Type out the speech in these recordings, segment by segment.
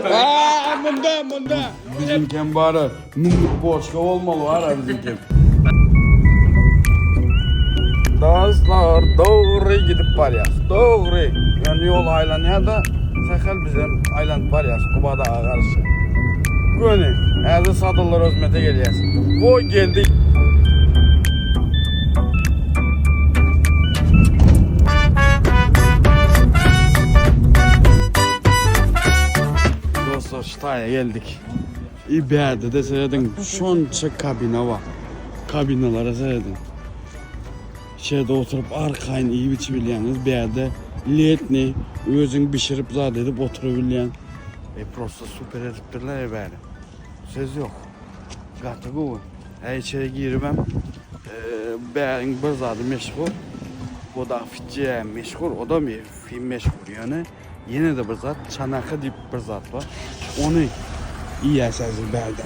Aa, munda munda. Bizimkem bary müňlük boçka bolmaly bar bizimkem. Dostlar dogry gidip barýas. Dogry. Ýöne ýol aýlanýar-da, sähel bizem aýlanyp barýas Gubadaga garşy. Göni. Häzir Sadyllar Özmete gelýäs. Goý geldik. Dostlar ştaýa geldik. I bärde de serediň şonça kabina bar. Kabinalara serediň. Şeýde oturyp arkaýyn iýip içip bilýäňiz. Bärde letni özüň bişirip zat edip oturybilýäň. E prosta super edipdirler e bäri. Söz ýok. Gaty gowy. Ä içeri giribem bäriň bir zady meşhur. O da fitje meşhur, o da film meşhur ýöne ýene-de bir zat çanaka diýip bir zat bar. Ony iýýäs häzir bärde.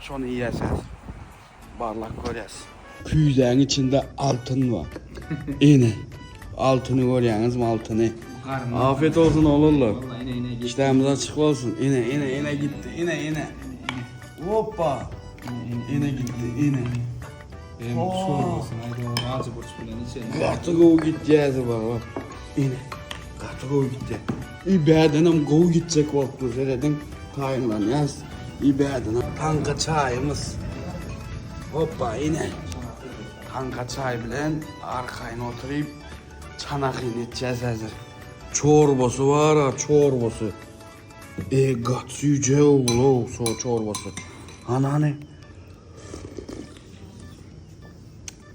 Şony iýýäs häzir. Barlap görýäs. Küýzäň içinde altyn bar. Ine. Altyny görýäňizmi altyny? Afiyet olsun oglanlar. Işdämiz açyk bolsun. Ine ine ine gitdi. Ine ine. Hoppa. Ine gitti ine. Hem şorbasyny aýda ajy burç bilen içelim. Gaty gowy gitýädi baba. Ine. Gaty gowy gitdi. I bädenem gowy gitjek bolup dur serediň. Taýynlanýas. I bädenem taňka çaýymyz. Hoppa ine. Taňka çaý bilen arkaýyn oturyp çanakyny içýäs häzir. Çorbasy bar-a, çorbasy. E gaty süýji ogul-ow şo çorbasy. Hany hany.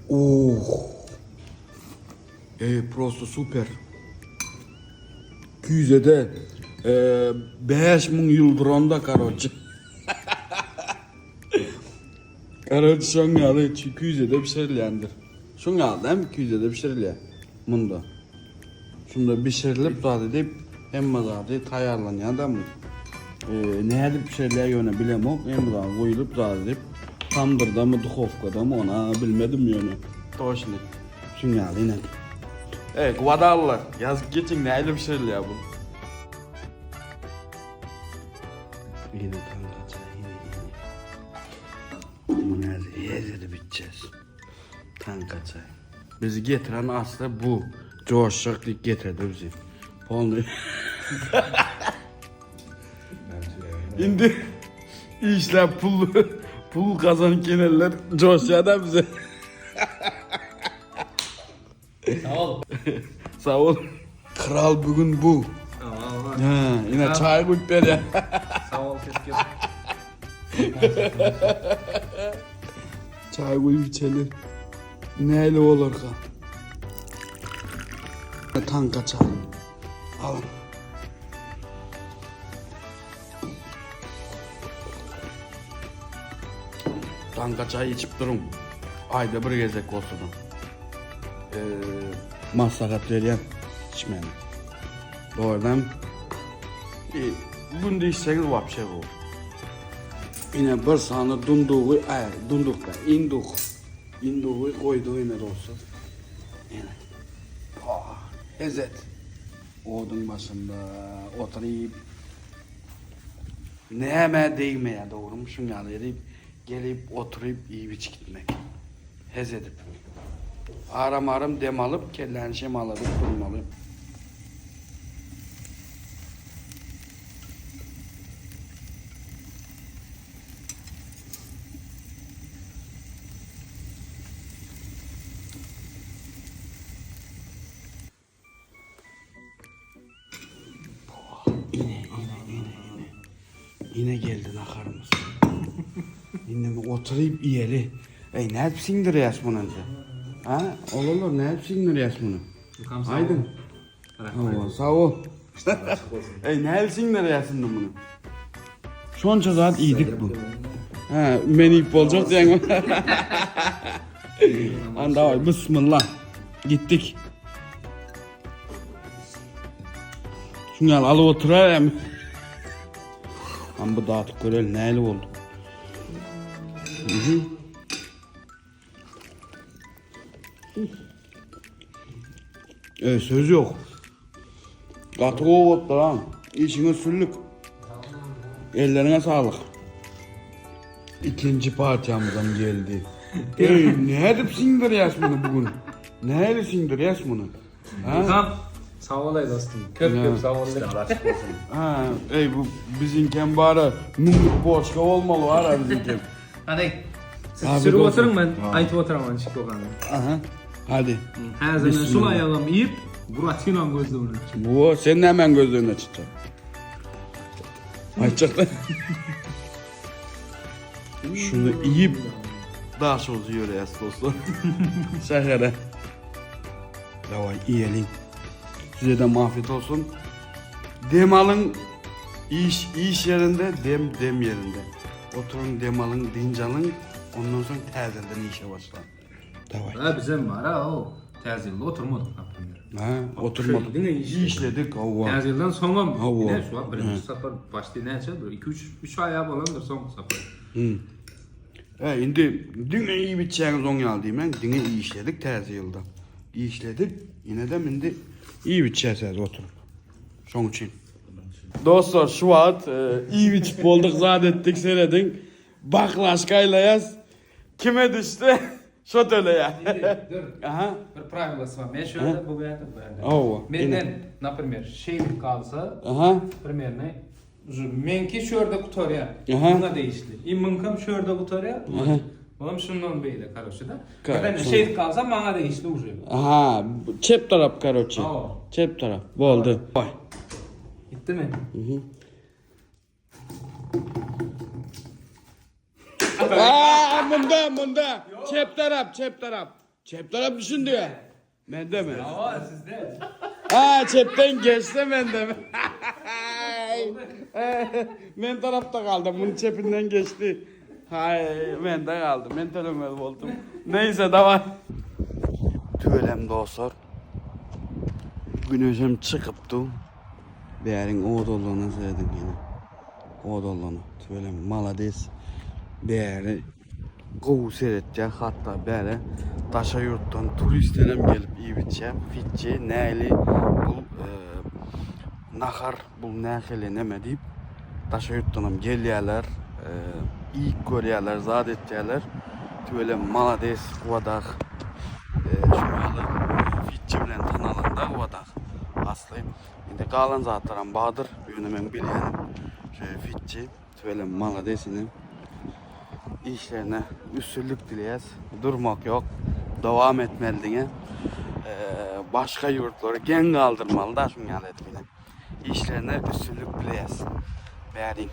Oh. E prosto super. Küýzede 5000 ýyl duranda karoçe. Karoçe şoň ýaly küýzede bişirilýändir. Şoň ýaly dämi küýzede bişirilýär munda. Şunda bişirilip zat edip hemme zady taýýarlanýar da bu. Nädip bişirilýär ýöne bilemok. Hemme zady goýulyp zat edip tamdyrdamy duhowkadamy ony bilmedim ýöne. Toşny. Şuň ýaly ine. Eý, Guwadalylar, ýazyp geçiň nähili bişirilýär bu? Ine taňkaça, ine, ine. Muny häzir hez edip içeceğiz. Taňkaça. Bizi getiren asly bu. Joşjak diýip getirdi bizi. Polny. Indi işläp pul pul gazanyp gelenler joşýar da bize. Sag ol. Sag ol. Kral bugün bu. Ha, ine çay guýup berýär. Sag ol kesgir. Çay guýup içeli. Näle bolarka? Tanka çay. Alyň. Taňka çaý içip duruň. Aýda bir gezek bolsa-da. Maslahat berýän içmäni. Dogrudan günde içseňiz wapşe gowy. Ine bir sany dundugy, aý, dunduk da, induk. Indugy goýduk ine dostlar. Ine. Pah, hezet. Oduň başynda oturyp, nämä degmeýär dogrymy, şuň ýaly edip, gelip, oturyp, iýip-içip gitmek. Hez edip. Aram-aram dem alyp, kelläni şemalladyp durmaly. Ine, ine, ine, ine. Ine geldi naharymyz. Indi mi oturyp iýeli. Ey, nädip siňdirýäs muny indi? Ha? Olanlar nädip siňdirýäs muny? Aýdyň. Hawa, sag bol. Ey, nädip siňdirýäs indi muny? Şonça zat iýdik bu. Ha, men iýip boljak diýeňmi? Anda, bismillah. Gitdik. Şuny ýaly alyp oturar hem. Am bu datyp göreli näli boldy. Mhm. E, söz yok. Gaty gowy bolupdyr ha. Işiňe üstünlik. Elleriňe saglyk. Ikinji partiýamyzam geldi. Eý, nädip siňdirýäs muny bu gün? Nähili siňdirýäs muny? Ha? Tam sag bolay dostum. Köp köp sag bol. Ha, ey bu biziňkem bara müňlük boçka bolmaly bara biziňkem. Hadi. Siz Afiyet sürüp olsun. oturuň men aýtyp oturam çykyp okan. Aha. Hadi. Häzir men şul aýagam iýip, Buratinam gözlegine. Bu sen nämäň gözlegine çykjak? Aýtjak. Şunu iýip daş olsun ýöreýäs dostlar. Şähere. Daway iýeliň. Size de afiyet olsun. Dem alyň. Iş iş ýerinde, dem dem ýerinde. Oturyň, dem alyň, dynç alyň. Ondan soň täzeden işe başlaň. Daway. Ha bizem bar ha o. Täze ýylda oturmadyk naprimýer. Ha, oturmadyk. Diňe işledik. Işledik, hawa. Täze ýyldan soňam Hawa. ine şu wagt birinji sapar başda näçe bir 2 3 3 aýa bolandyr soňky sapar. Hı. E, indi diňe iýip içýäňiz oň ýaly diýmäň, diňe işledik täze ýylda. Işledik, ýene-de indi iýip içýäs häzir oturyp. Şoň üçin. Dostlar, şu wagt e, iýip içip bolduk, zat etdik, serediň. Baklaşka aýlaýas. Kime düşse şo töleýär. Dur. Aha. Bir prawilasy bar. Men şu ýerde bu ýerde bu ýerde. Hawa. Menden, naprimýer, şeýdip galsa, Aha. primerno Şu meňki şu ýerde gutarýar. Aha. Muňa degişli. I muňkam şu ýerde gutarýar. Aha. Olam şundan beýle karoçe da. Karoçe. Birden şeýdip galsa maňa degişli uje. Aha, çep tarap karoçe. Hawa. Çep tarap. Boldy. Baý. Gitdimi? Mhm. Aa, munda, munda. Çep tarap, çep tarap. Çep tarap düşündi. Mende mi? Hawa sizde. Ha, çepden geçse mende mi? Men tarapda galdym. Bunun çepinden geçdi. Hay, mende galdy. Men tölemeli boldum. Neyse, daway. Tüwelem dostlar. Güneşem çykypdy. Bäriň owadanlygyna serediň ýene. Owadanlygyna. Tüweleme malades. Bäri gowy seretýär. Hatda bäri daşary ýurtdan turistler hem gelip iýip içýär. Fitçi nähili bul e, nahar bul nähili neme diýip daşary ýurtdan hem gelýärler. E, iýip görýärler, zat etýärler. Tüweleme malades Gubadag. E, şu ýaly fitçi bilen tanalanda Gubadag. Asly. Indi galan zatlaram bardyr. Ýöne meň bilýänim şu fitçi. Tüweleme malades inim. Işlerine üstünlik dileýäs. Durmak ýok. Dowam etmeli diňe. Başga ýurtlary geň galdyrmaly da şuň ýaly edip ine. Işlerine üstünlik dileýäs. Bäriň.